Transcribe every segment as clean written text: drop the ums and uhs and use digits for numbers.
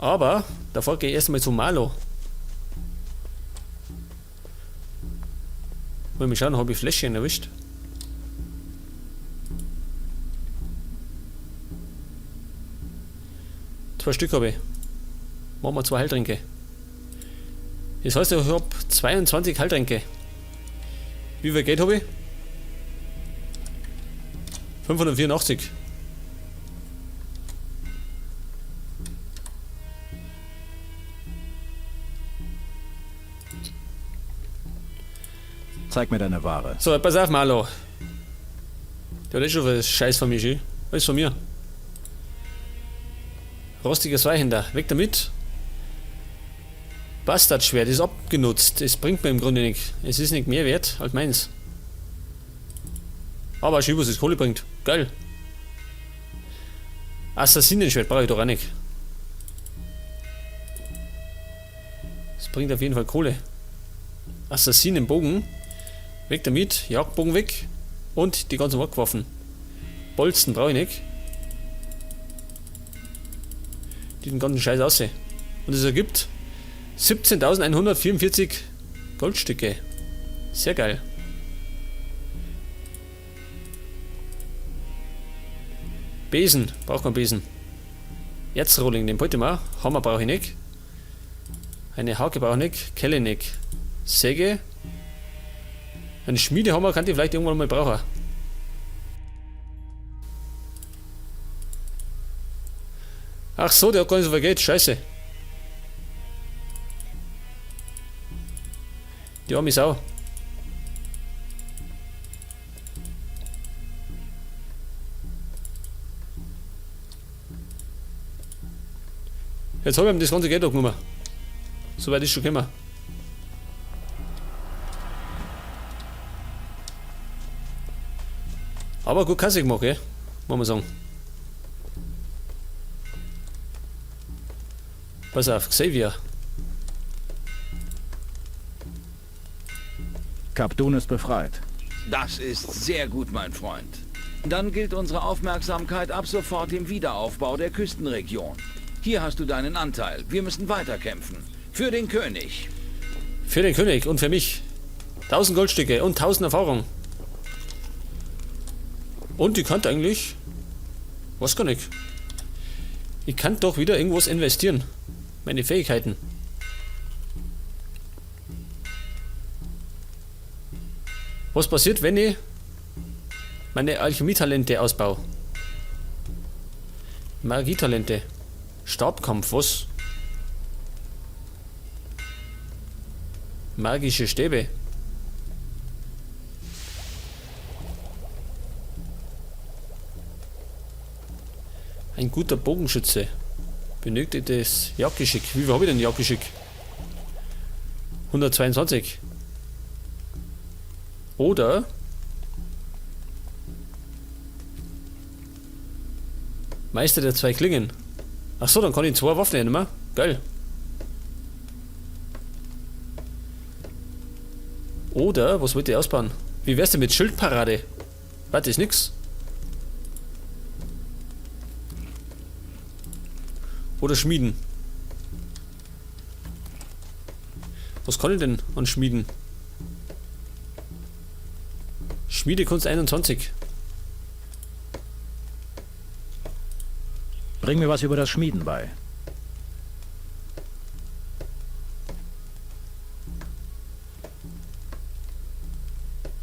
Aber davor gehe ich erstmal zu Marlo. Mal schauen, habe ich Fläschchen erwischt. Zwei Stück habe ich. Machen wir 2 Heiltränke. Das heißt, ich hab 22 Heiltränke. Wie viel Geld habe ich? 584. Zeig mir deine Ware. So, pass auf, Marlo. Der hat eh schon was Scheiß von mir, schön. Alles von mir. Rostiger Zweihänder. Weg damit. Bastardschwert ist abgenutzt. Es bringt mir im Grunde nichts. Es ist nicht mehr wert als meins. Aber schön, was es Kohle bringt. Geil. Assassinenschwert brauche ich doch auch nicht. Das bringt auf jeden Fall Kohle. Assassinenbogen. Weg damit. Jagdbogen weg. Und die ganzen Waffen. Bolzen brauche ich nicht. Diesen ganzen Scheiß aussehen. Und es ergibt 17.144 Goldstücke. Sehr geil. Besen. Braucht keinen Besen. Erzrohling, den wollte ich mal. Hammer brauche ich nicht. Eine Hake brauche ich nicht. Kelle nicht. Säge. Einen Schmiedehammer kann ich vielleicht irgendwann mal brauchen. Ach so, der hat gar nicht so viel Geld. Scheiße. Die arme Sau. Jetzt hab ich ihm das ganze Geld abgenommen. Soweit ist schon gekommen. Aber gut Kasse gemacht, gell? Muss man sagen. Pass auf, Xavier. Kap Dun ist befreit. Das ist sehr gut, mein Freund. Dann gilt unsere Aufmerksamkeit ab sofort dem Wiederaufbau der Küstenregion. Hier hast du deinen Anteil. Wir müssen weiterkämpfen. Für den König. Für den König und für mich. 1000 Goldstücke und 1000 Erfahrung. Und die kann eigentlich... Was kann ich? Ich kann doch wieder irgendwas investieren. Meine Fähigkeiten. Was passiert, wenn ich meine Alchemietalente ausbaue? Magietalente. Stabkampf, was? Magische Stäbe. Ein guter Bogenschütze. Benötigt das Jagdgeschick. Wie viel habe ich denn Jagdgeschick? 122. Oder Meister der 2 Klingen. Ach so, dann kann ich 2 Waffen nehmen. Geil. Oder, was wollt ihr ausbauen? Wie wär's denn mit Schildparade? Warte, ist nix. Oder Schmieden. Was kann ich denn an Schmieden? Schmiedekunst 21. Bring mir was über das Schmieden bei.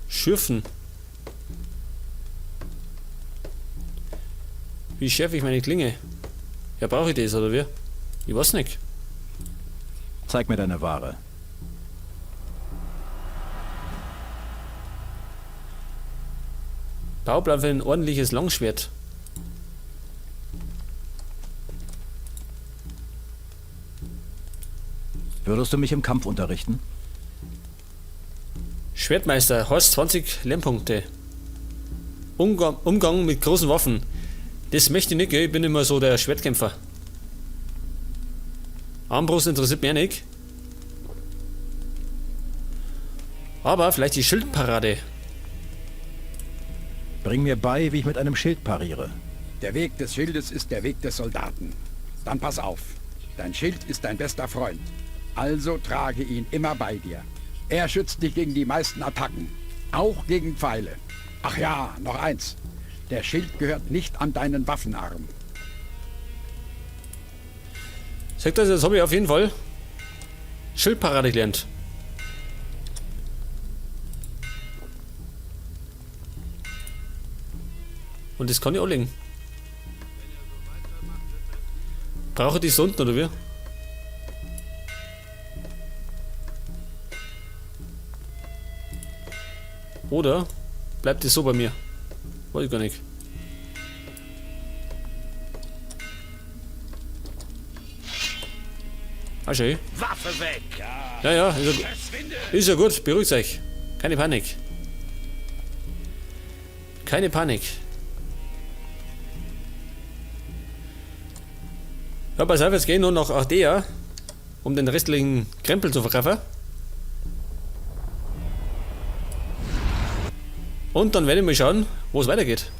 Schürfen. Wie schärfe ich meine Klinge? Ja, brauche ich das, oder wie? Ich weiß nicht. Zeig mir deine Ware. Bauplan für ein ordentliches Langschwert. Würdest du mich im Kampf unterrichten? Schwertmeister, Horst 20 Lernpunkte. Umgang mit großen Waffen. Das möchte ich nicht, gell? Ich bin immer so der Schwertkämpfer. Armbrust interessiert mich auch nicht. Aber vielleicht die Schildparade. Bring mir bei, wie ich mit einem Schild pariere. Der Weg des Schildes ist der Weg des Soldaten. Dann pass auf. Dein Schild ist dein bester Freund. Also trage ihn immer bei dir. Er schützt dich gegen die meisten Attacken. Auch gegen Pfeile. Ach ja, noch eins. Der Schild gehört nicht an deinen Waffenarm. Sagt das, jetzt habe ich auf jeden Fall Schildparade gelernt. Und das kann ich anlegen. Brauche ich die Sonden oder wie? Oder bleibt das so bei mir? Weiß ich gar nicht. Ah, schön. Waffe weg! Ja, ja, ist ja gut. Beruhigt euch. Keine Panik. Keine Panik. Ja, pass auf, jetzt geh ich nur nach Ardea, um den restlichen Krempel zu verkaufen. Und dann werde ich mal schauen, wo es weitergeht.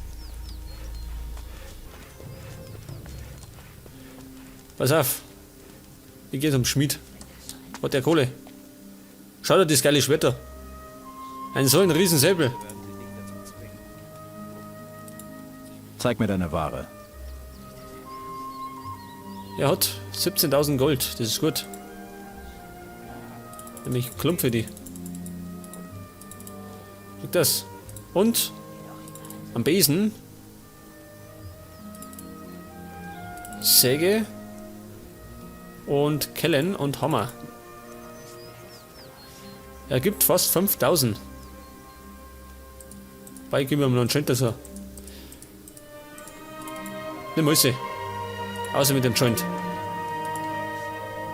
Pass auf. Ich gehe zum Schmied. Hat der Kohle. Schau dir das geile Schwert da. Ein so ein Riesensäbel. Zeig mir deine Ware. Er hat 17.000 Gold, das ist gut. Nämlich Klump für die. Kriegt das. Und am Besen Säge und Kellen und Hammer. Er gibt fast 5.000. Bei geben wir ihm noch einen Joint dazu. Nimm alles. Außer mit dem Joint.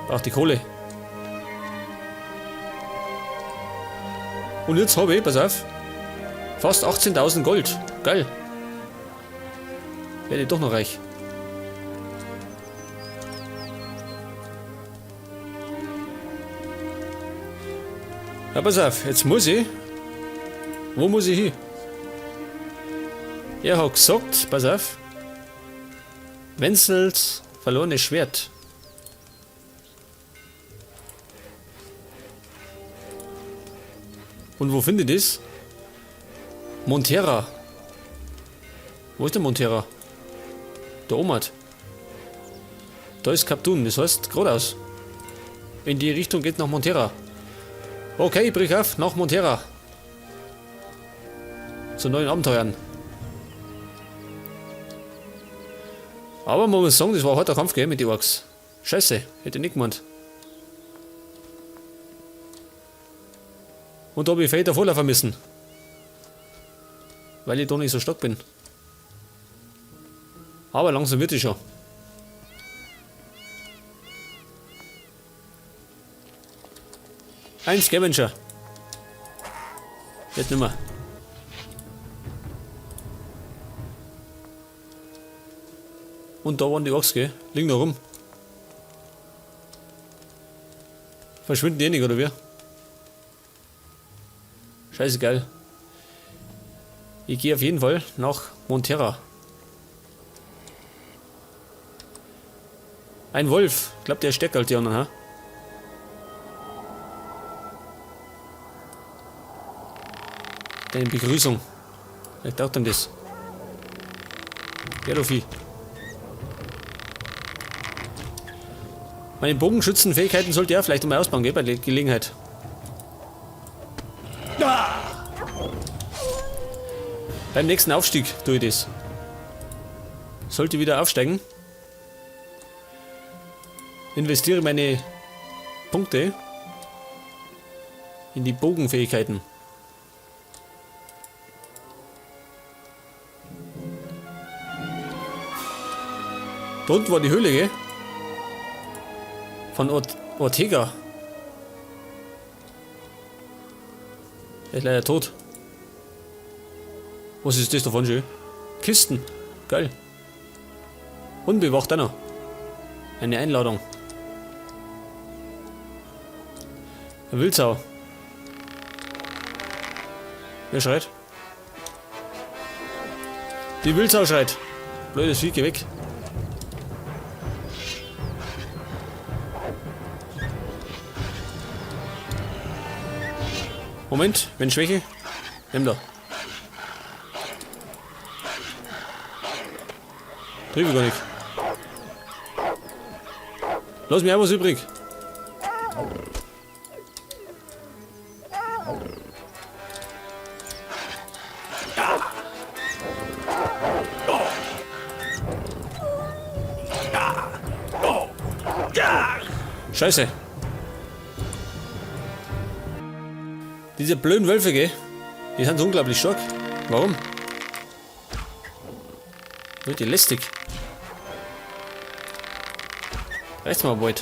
Braucht die Kohle. Und jetzt habe ich, pass auf, fast 18.000 Gold. Geil. Werde ich doch noch reich. Ja, pass auf, jetzt muss ich. Wo muss ich hin? Er hat gesagt, pass auf, Wenzels verlorenes Schwert. Und wo finde ich das? Montera. Wo ist der Montera? Da oben hat. Da ist Kaptun, das heißt geradeaus. In die Richtung geht nach Montera. Okay, brich auf, nach Montera. Zu neuen Abenteuern. Aber man muss sagen, das war ein harter Kampf, gell, mit den Orks. Scheiße, hätte ich nicht gemeint. Und da hab ich Fate vorlaufen müssen. Weil ich da nicht so stark bin. Aber langsam wird es schon. Ein Scavenger. Jetzt nimmer. Und da waren die Orks, gell? Liegen da rum. Verschwinden die nicht, oder wie? Scheißegal. Ich gehe auf jeden Fall nach Montera. Ein Wolf. Ich glaub, der ist stärker als die anderen, ha? Deine Begrüßung. Vielleicht taugt ihm das. Ja, du Vieh. Meine Bogenschützenfähigkeiten sollte er vielleicht mal ausbauen, gell, bei der Gelegenheit. Ah! Beim nächsten Aufstieg tue ich das. Sollte wieder aufsteigen. Investiere meine Punkte in die Bogenfähigkeiten. Da unten war die Höhle, gell? Von Ortega. Er ist leider tot. Was ist das davon schön? Kisten. Geil. Unbewacht auch noch. Eine Einladung. Ein Wildsau. Wer schreit? Die Wildsau schreit. Blödes Vieh, geh weg. Moment, wenn Schwäche. Nimm da. Triff ich gar nicht. Lass mir auch was übrig. Scheiße. Diese blöden Wölfe, gell? Die sind so unglaublich stark. Warum? Richtig lästig. Reicht's mal bald.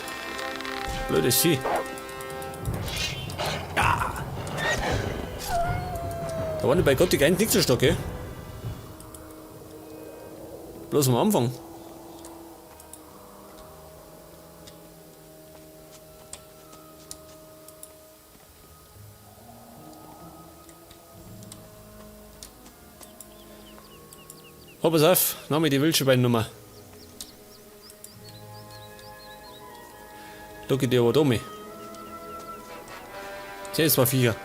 Blödes Vieh. Da waren die bei Gott die nicht so stark, gell? Bloß am Anfang. Oh, pass auf, nahm ich die Wildschweinnummer. Da geht die aber da mit. 10, 2, 4.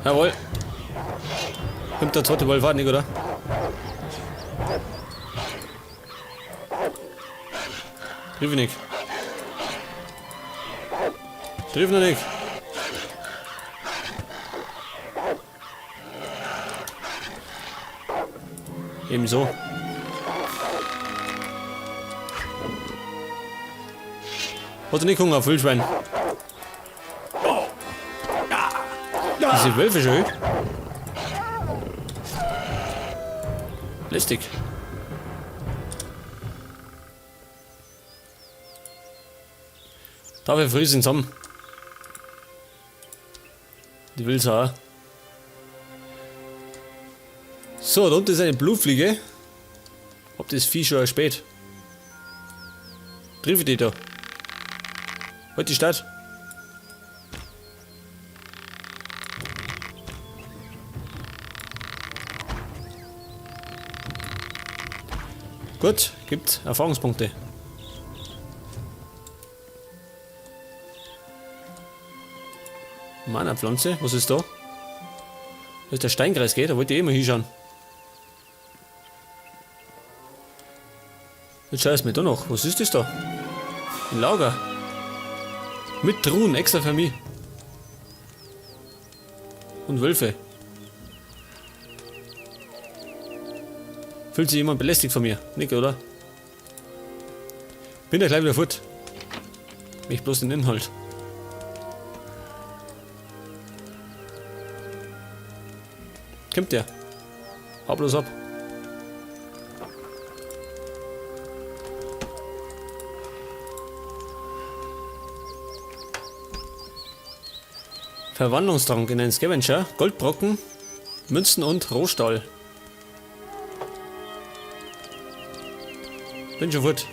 Jawohl. Kommt der zweite Wolf auch nicht, oder? Triff ich nicht. Triff noch nicht. Ebenso. Hat er nicht Hunger auf Wildschwein? Diese Wölfe schon. Lästig. Dafür früh sind zusammen. Die Wildsau. So, da unten ist eine Blutfliege. Ob das Vieh schon spät. Triff ich die da. Halt die Stadt. Gut, gibt Erfahrungspunkte. Mana-Pflanze, was ist da? Da ist der Steinkreis, geht, da wollte ich eh mal hinschauen. Jetzt schau ich mir da noch. Was ist das da? Ein Lager. Mit Truhen, extra für mich. Und Wölfe. Fühlt sich jemand belästigt von mir? Nick, oder? Bin ja gleich wieder fort. Mich bloß den Inhalt. Kommt der? Hau bloß ab. Verwandlungstrank in einen Scavenger, Goldbrocken, Münzen und Rohstahl. Bin schon fort.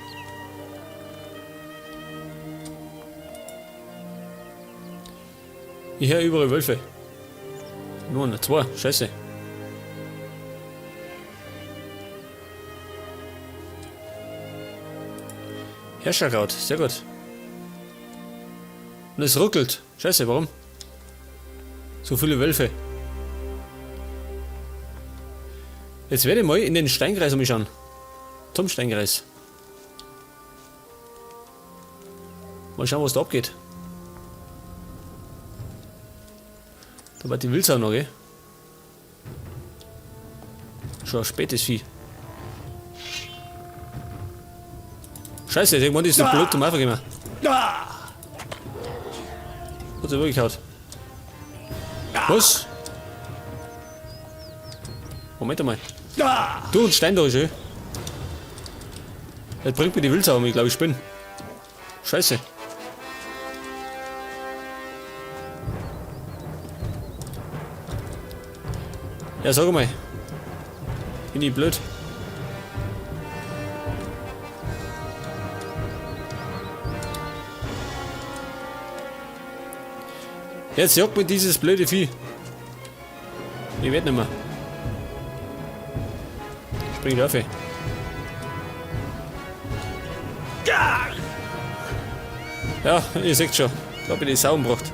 Ich höre überall Wölfe. Nur eine, zwei, scheiße. Herrscherkraut, sehr gut. Und es ruckelt. Scheiße, warum? So viele Wölfe. Jetzt werde ich mal in den Steinkreis umschauen. Zum Steinkreis. Mal schauen, was da abgeht. Da war die Wildsau noch, gell? Schon ein spätes Vieh. Scheiße, irgendwann ist der blöd zum Einfach gemacht. Hat er wirklich gehauen. Was? Moment einmal. Du und Stein da ist, ey. Das bringt mir die Wildsau um, ich glaube, ich spinne. Scheiße. Ja, sag mal. Bin ich blöd? Jetzt jagt mir dieses blöde Vieh. Ich werd nicht mehr. Spring drauf. Ey. Ja, ihr seht schon, da bin ich Sau umgebracht.